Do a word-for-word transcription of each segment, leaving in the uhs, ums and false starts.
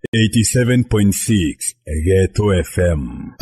Eighty-seven point six Geto F M.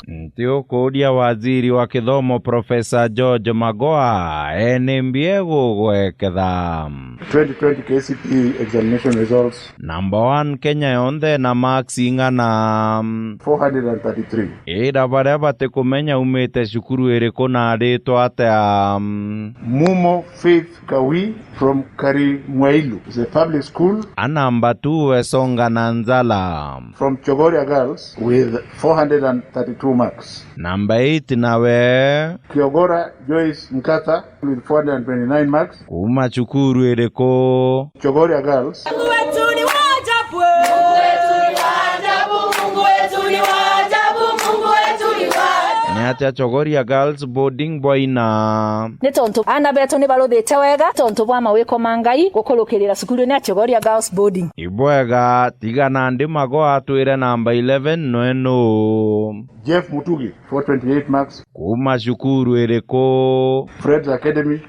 Nti ukuria waziri wa kithomo Professor George Magoha, ene mbie gugweketha. Twenty twenty K C P E examination results. Number one Kenya yonthe na marks ing'ana? Four hundred and thirty-three. Ira baria batikumenya umite cukuru iriku na aritwa atia? Mumo Faith Kawi from Karimwailu is a public school. A number two Wesonga Nanzala from Chogoria Girls with four hundred and thirty-two marks. Number eight nawe? Kiogora Joyce Nkata with four hundred and twenty-nine marks. Kuma cukuru iriku? Chogoria Girls. Mungu wetu ni wa ajabu. Mungu wetu ni wa ajabu. Mungu wetu ni wa ajabu. Mungu wetu ni wa ajabu. Ni atia Chogoria Girls Boarding bwaina? Ni tontu aana betu ni baruthite wega tontu bwa mawiko ma Ngai gukurukirira cukuru-ini ya Chogoria Girls Boarding. Ibwega, tiga nandi Magoha atwire namba eleven nwe nu? Jeff Mutugi, four twenty-eight marks. Kuma cukuru iriku? Fred's Academy.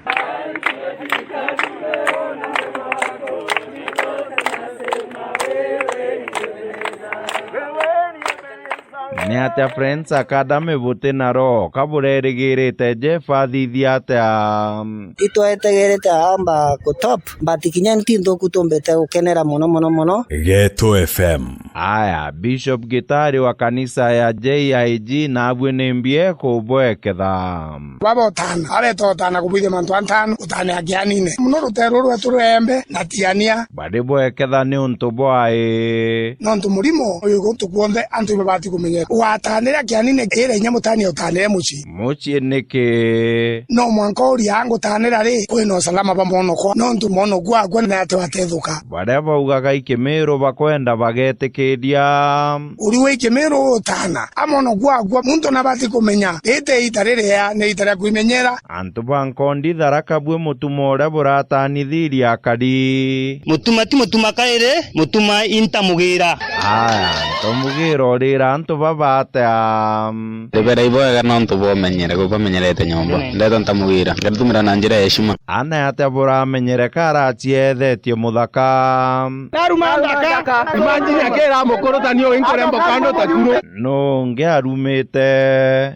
Ni atia Friends Academy buti na roho? Ka burerigirite Jeff athithia atia? Itwetegerete aamba ku top, but kinya nti nthuku tumbite gukenera mono, mono, mono. Geto F M. Aya, Bishop Gitari wa kanisa ya J I G, nabwe ni mbie kubweketha. Baba utana, areta utana kubwithia mantu antano, utane akianine. Muno ruteru rwetu rwembe na tiania. Bari bweketha ni untu bwai? Nontu murimo uyu guntu kuonthe antu ibabati kumenyeka. Watanira kianine ira inya mutani utanire mucii. Mucii niki? No mwanka uria ngutanira ri, kwina usalama bwa mwanokwa. Nontu mwanokwa akwa ni ati watethuka. Baria baugaga ikimiru bakwenda bagetikiria. Uri wi ikimiru utana, a mwanokwa akwa, muntu nabati kumenya, rite ita riria ni ita ria kwimenyera. Antu ba nkondi Tharaka bwe mutuma uria buratanithirie akari. Mutuma ti mutuma kairi, mutuma intamugira. Aya, ntamugira urira antu baba atia? Ribera ibwega nontu bwamenyere, bamenyerete nyomba. Ndeta ntamugira, ngaritumira na njira ya heshima. Ana atia buramenyere karaciethetio muthaka? Naruma ndaka, imagine akira mukuru ta niu inkurembo kando ta kuru. Nungi arumite?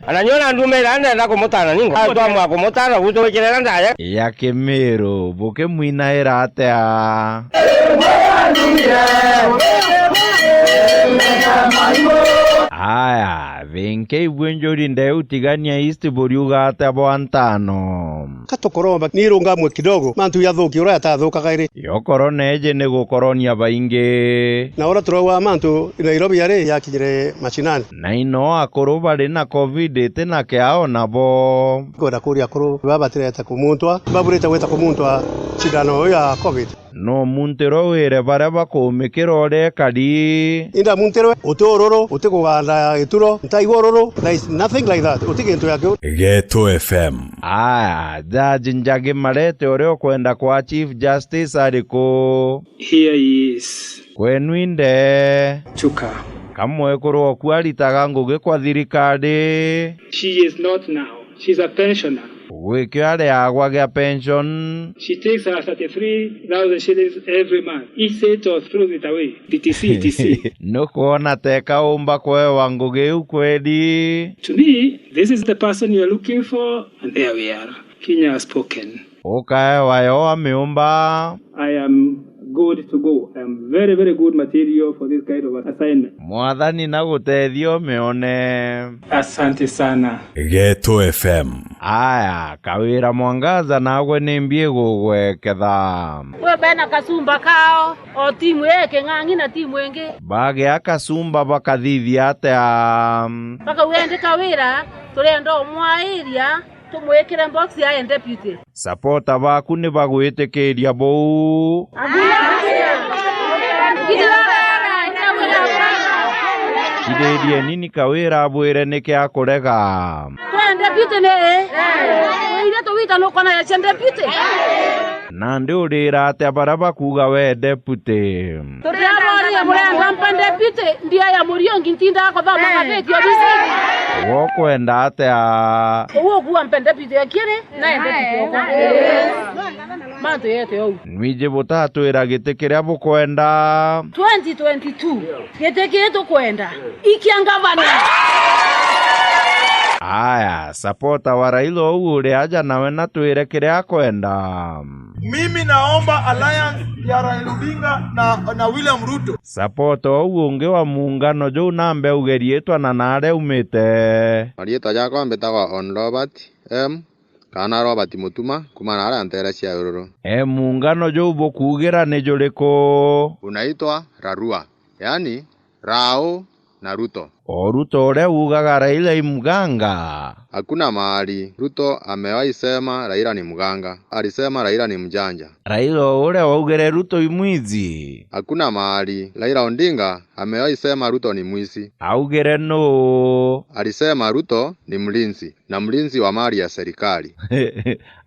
Ana nyo na ndumira ndenda kumutana ningo. Twamwa kumutana gutu wikirira ndaya. Ya Kimiru, bukimwinaira atia? Aya, thinke ibwe njuri ndeu tigania East buriuga atia bwa ntano? Katukoromba, ni irungamwe kidogo, mantu yathuki uria yatathukaga iri. Yokoro neeje ni gukoronia baingi. Na uria turauga mantu Nairobi yari yakinyire mashinani. Na ino akuru bari na covid iti na kiao nabo. Kwenda kuria akuru baba batireta kumuntwa, baburite gwita kumuntwa cindano iyo ya covid. No muntu ro wire baria bakumikira uria ekari. Inda muntu ro uti ururu, uti kuganda gituro, ntaigwa ururu, there is nothing like that. Uti gintu ya kiu. Geto F M. Aya, Jaji Njagi Marete uria ukwenda kwa Chief Justice ari ku? Here he is. Kwenu inde? Chuka. Kamwekuru oku aritaga ngugi kwa thirikari? She is not now. She's a pensioner. Gwikio ariagwa gia pension. She takes her thirty-three thousand shillings every month. He said to throw it away. T T C, T T C. Nukwona teka umba kwewa ngugi iu kweli? To me, this is the person you are looking for, and there we are. Kinya has spoken. Ukaewa yo amiumba. I am good to go. I am very, very good material for this kind of assignment. Mwathani na gutethia umione. Asante sana. Geto F M. Aya, Kawira Mwangaza, nagwe ni mbi igugweketha? Kwi bena kasumba kao, o timu ii king'ang'i na timu ingi. Bagea kasumba bakathithia atia? Bakauga, indi Kawira, turenda umwairia, tumwikire box ya deputy. Supporter baku ni bagwitikiria buu? Kiririe nini Kawira abwire niki akurega? Twende deputy ni ii. Wire tuwita nukona ya cia deputy. Nandi urira atia baria bakuuga we deputy? Turiaborire murenda mpe deputy, ndia ya Muriungi ntindaga kuthoma ngathiti obisi. Wokwenda atia? Uguo kuuga mpe deputy ya kiri, naye deputy okwa. Mantu yete ou. Nwiji butatwira giti kiria bukwenda. Twenty twenty-two, giti kii tukwenda ikia ngavana. Aya, supporter wa Raila ou uri aja nawe natwire kiria akwenda. Mimi naomba alliance ya Raila Odinga na, na William Ruto. Supporter ou ungi wa muungano juu nambe uge riitwa na naaria aumite. Mariitwa jakwa mbitagwa Hon Robert M, kana Robert Mutuma, kuma naaria nteere cia Rururu. E muungano juu bukuugira ni juriku? Unaitwa Rarua, yaani Rau na Ruto. O Ruto uria uugaga Raila i mganga? Hakuna mahali Ruto amewahi sema Raila ni mganga. Alisema Raila ni mjanja. Raila o uria waugire Ruto i mwizi? Hakuna mahali Raila Odinga amewahi sema Ruto ni mwizi. Augire nuu? Alisema Ruto ni mlinzi, na mlinzi wa mali ya serikali.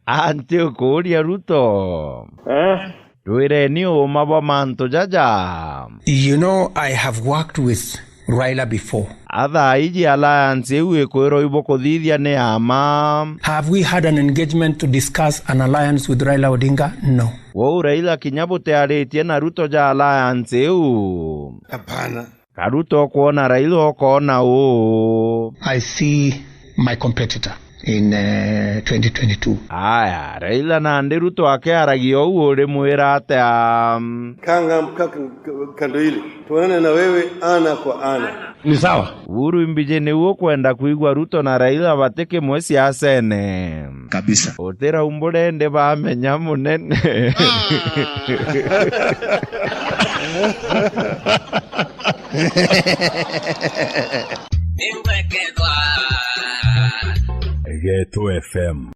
Anti ukuuria Ruto? Eh? Twireni uuma bwa mantu jaja. You know, I have worked with Raila before. A thaa iji alliance iu ikwirwa ibukuthithia ni ya ma? Have we had an engagement to discuss an alliance with Raila Odinga? No. Wou Raila kinya butiaritie na Ruto ja alliance iu? Hapana. Ka Ruto ukwona Raila ukoona uu? I see my competitor in, eh, twenty twenty-two. Aya, Raila nandi Ruto akiaragia uu urimwira atia? Kanga, ka, ka, kando ile. Tuonane na wewe ana kwa ana. Ni sawa. Uhuru Imbiji niu ukwenda kwigua Ruto na Raila bati kimwe siasene? Kabisa. Utiraumbure ndi bamenya munene. Geto F M.